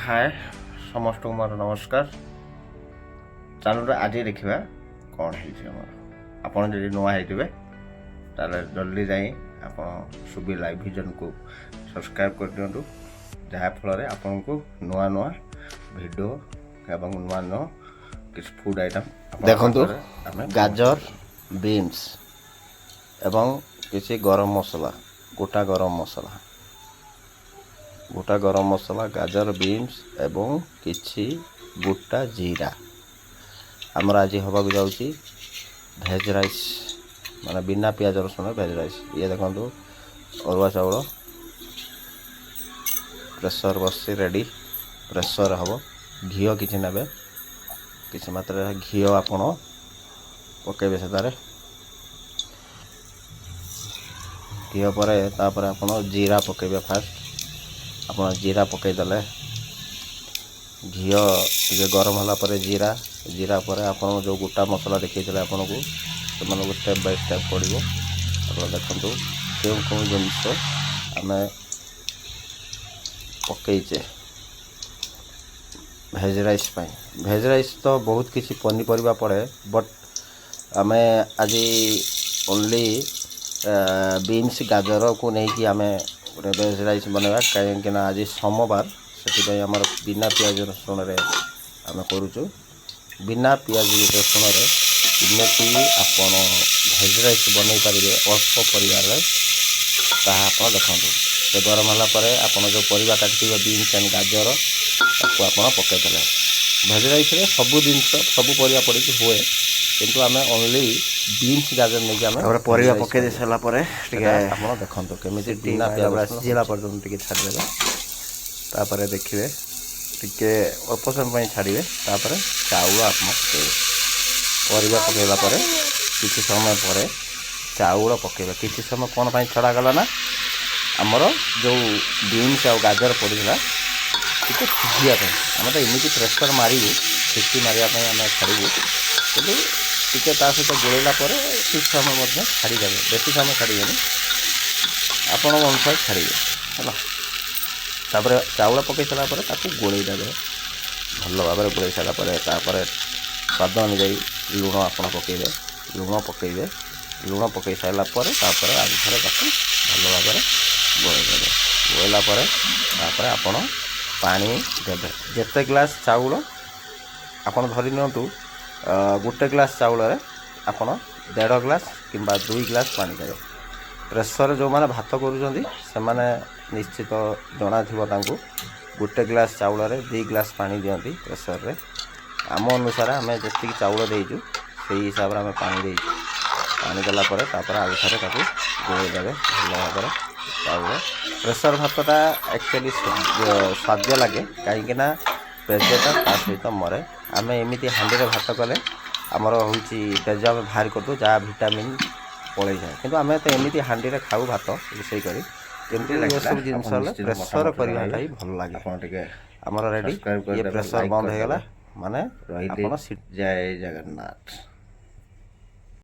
ହାଏ, ସମସ୍ତଙ୍କୁ ମୋର ନମସ୍କାର। ଚାଲନ୍ତୁ, ଆଜି ଦେଖିବା କ'ଣ ହେଇଛି ଆମର। ଆପଣ ଯଦି ନୂଆ ହେଇଥିବେ, ତାହେଲେ ଜଲ୍ଦି ଯାଇ ଆପଣ ସୁବି ଲାଇଭ୍ ଭିଜନକୁ ସବସ୍କ୍ରାଇବ୍ କରିଦିଅନ୍ତୁ, ଯାହାଫଳରେ ଆପଣଙ୍କୁ ନୂଆ ନୂଆ ଭିଡ଼ିଓ ଏବଂ ନୂଆ ନୂଆ କିଛି ଫୁଡ଼୍ ଆଇଟମ୍ ଦେଖନ୍ତୁ, ଆମେ ଗାଜର, ବିନ୍ସ ଏବଂ କିଛି ଗରମ ମସଲା, ଗୋଟା ଗରମ ମସଲା, ଗୋଟା ଗରମ ମସଲା, ଗାଜର, ବିନ୍ସ ଏବଂ କିଛି ଗୋଟା ଜିରା। ଆମର ଆଜି ହେବାକୁ ଯାଉଛି ଭେଜ୍ ରାଇସ୍, ମାନେ ବିନା ପିଆଜ ରସୁଣ ଭେଜ୍ ରାଇସ୍। ଇଏ ଦେଖନ୍ତୁ, ଅରୁଆ ଚାଉଳ ପ୍ରେସର୍ ବସିଛି, ରେଡ଼ି, ପ୍ରେସର୍ ହେବ। ଘିଅ କିଛି ନେବେ, କିଛି ମାତ୍ରାରେ ଘିଅ ଆପଣ ପକାଇବେ ସେଥିରେ। ଘିଅ ପରେ ତାପରେ ଆପଣ ଜିରା ପକାଇବେ। ଫାଷ୍ଟ ଆପଣ ଜିରା ପକାଇଦେଲେ, ଘିଅ ଟିକେ ଗରମ ହେଲା ପରେ ଜିରା, ଜିରା ପରେ ଆପଣ ଯେଉଁ ଗୋଟା ମସଲା ଦେଖେଇଥିଲେ ଆପଣଙ୍କୁ, ସେମାନଙ୍କୁ ଷ୍ଟେପ୍ ବାଇ ଷ୍ଟେପ୍ ପଡ଼ିବ। ଆପଣ ଦେଖନ୍ତୁ କେଉଁ କେଉଁ ଜିନିଷ ଆମେ ପକେଇଛେ ଭେଜ୍ ରାଇସ୍ ପାଇଁ। ଭେଜ୍ ରାଇସ୍ ତ ବହୁତ କିଛି ପନିପରିବା ପଡ଼େ, ବଟ୍ ଆମେ ଆଜି ଓନ୍ଲି ବିନ୍ସ, ଗାଜରକୁ ନେଇକି ଆମେ ଗୋଟେ ଭେଜ୍ ରାଇସ୍ ବନେଇବା, କାହିଁକିନା ଆଜି ସୋମବାର। ସେଥିପାଇଁ ଆମର ବିନା ପିଆଜ ରସୁଣରେ ଆମେ କରୁଛୁ। ବିନା ପିଆଜ ରସୁଣରେ କେମିତି ଆପଣ ଭେଜ୍ ରାଇସ୍ ବନେଇ ପାରିବେ ଅଳ୍ପ ପରିବାରରେ, ତାହା ଆପଣ ଦେଖନ୍ତୁ। ସେ ଗରମ ହେଲା ପରେ ଆପଣ ଯେଉଁ ପରିବା କାଟିଥିବେ, ବିନ୍ସ ଆଣ୍ଡ ଗାଜର, ତାକୁ ଆପଣ ପକାଇଦେଲେ। ଭେଜ୍ ରାଇସ୍ରେ ସବୁ ଜିନିଷ, ସବୁ ପରିବା ପଡ଼ିକି ହୁଏ, କିନ୍ତୁ ଆମେ ଓନ୍ଲି ବିନ୍ସ, ଗାଜର ନେଇକି ଆମେ ତାପରେ ପରିବା ପକାଇ ଦେଇ ସାରିଲା ପରେ ଟିକେ ଆପଣ ଦେଖନ୍ତୁ କେମିତି ସିଟି ବିନା ମାରିଲା ପିଆଜ ବେଳେ ରସୁଣ ସିଝିଲା ପର୍ଯ୍ୟନ୍ତ ଟିକେ ଛାଡ଼ିଦେବେ। ତାପରେ ଦେଖିବେ, ଟିକେ ଅଳ୍ପ ସମୟ ପାଇଁ ଛାଡ଼ିବେ, ତାପରେ ଚାଉଳ ଆପଣ ପକାଇବେ। ପରିବା ପକାଇଲା ପରେ କିଛି ସମୟ ପରେ ଚାଉଳ ପକାଇବେ। କିଛି ସମୟ କ'ଣ ପାଇଁ ଛଡ଼ାଗଲା ନା, ଆମର ଯେଉଁ ବିନ୍ସ ଆଉ ଗାଜର ପଡ଼ିଥିଲା ଟିକେ ସିଝିବା ପାଇଁ। ଆମେ ତ ଏମିତି ପ୍ରେସର୍ ମାରିବୁ, ସିଟି ମାରିବା ପାଇଁ ଆମେ ଛାଡ଼ିବୁ, କିନ୍ତୁ ଟିକେ ତା ସହିତ ଗୋଳେଇଲା ପରେ କିଛି ସମୟ ମଧ୍ୟ ଛାଡ଼ିଦେବେ। ବେଶୀ ସମୟ ଛାଡ଼ିବେନି, ଆପଣଙ୍କ ଅନୁସାରେ ଛାଡ଼ିବେ, ହେଲା। ତାପରେ ଚାଉଳ ପକାଇ ସାରିଲା ପରେ ତାକୁ ଗୋଳେଇ ଦେବେ ଭଲ ଭାବରେ। ଗୋଳେଇ ସାରିଲା ପରେ ତାପରେ ସ୍ୱାଦ ଅନୁଯାୟୀ ଲୁଣ ଆପଣ ପକାଇବେ। ଲୁଣ ପକାଇବେ। ଲୁଣ ପକାଇ ସାରିଲା ପରେ ତାପରେ ଆଉ ଥରେ ତାକୁ ଭଲ ଭାବରେ ଗୋଳେଇ ଦେବେ। ଗୋଳେଇଲା ପରେ ତାପରେ ଆପଣ ପାଣି ଦେବେ। ଯେତେ ଗ୍ଲାସ୍ ଚାଉଳ ଆପଣ ଧରି ନିଅନ୍ତୁ, ଗୋଟେ ଗ୍ଲାସ୍ ଚାଉଳରେ ଆପଣ ଦେଢ଼ ଗ୍ଲାସ୍ କିମ୍ବା 2 ଗ୍ଲାସ୍ ପାଣି ଦେବେ। ପ୍ରେସର୍ ଯେଉଁମାନେ ଭାତ କରୁଛନ୍ତି, ସେମାନେ ନିଶ୍ଚିତ ଜଣାଥିବ ତାଙ୍କୁ, ଗୋଟେ ଗ୍ଲାସ୍ ଚାଉଳରେ 2 ଗ୍ଲାସ୍ ପାଣି ଦିଅନ୍ତି ପ୍ରେସରରେ। ଆମ ଅନୁସାରେ ଆମେ ଯେତିକି ଚାଉଳ ଦେଇଛୁ, ସେଇ ହିସାବରେ ଆମେ ପାଣି ଦେଇଛୁ। ପାଣି ଦେଲା ପରେ ତାପରେ ଆଉ ଥରେ ତାକୁ ଗୋଳେଇ ଦେବେ ଭଲ ଭାବରେ। ଚାଉଳ ପ୍ରେସର୍ ଭାତଟା ଆକ୍ଚୁଆଲି ସ୍ୱାଦ ଲାଗେ, କାହିଁକିନା ପେଜଟା ତା ସହିତ ମରେ। ଆମେ ଏମିତି ହାଣ୍ଡିରେ ଭାତ କଲେ ଆମର ହେଉଛି ପେଜ ଆମେ ବାହାର କରିଦେଉ, ଯାହା ଭିଟାମିନ୍ ପଳେଇଯାଏ। କିନ୍ତୁ ଆମେ ତ ଏମିତି ହାଣ୍ଡିରେ ଖାଉ ଭାତ ରୋଷେଇ କରି, କିନ୍ତୁ ଲାଗିଲା ଏସବୁ ଜିନିଷ ଆପଣ ହେଲେ ନିଶ୍ଚିତ ପ୍ରେସର୍ ମତାମତ କରିବାଟା ଜଣାଇବେ। ହିଁ ଭଲ ଲାଗେ। ଆପଣ ଟିକେ ଆମର ରେଡ଼ି ସବସ୍କ୍ରାଇବ୍ ଇଏ କରିଦେବେ, ପ୍ରେସର୍ ଲାଇକ୍ ବନ୍ଦ ହେଇଗଲା କରିଦେବେ। ମାନେ ରହିଲି, ଆପଣ ଜୟ ଜଗନ୍ନାଥ।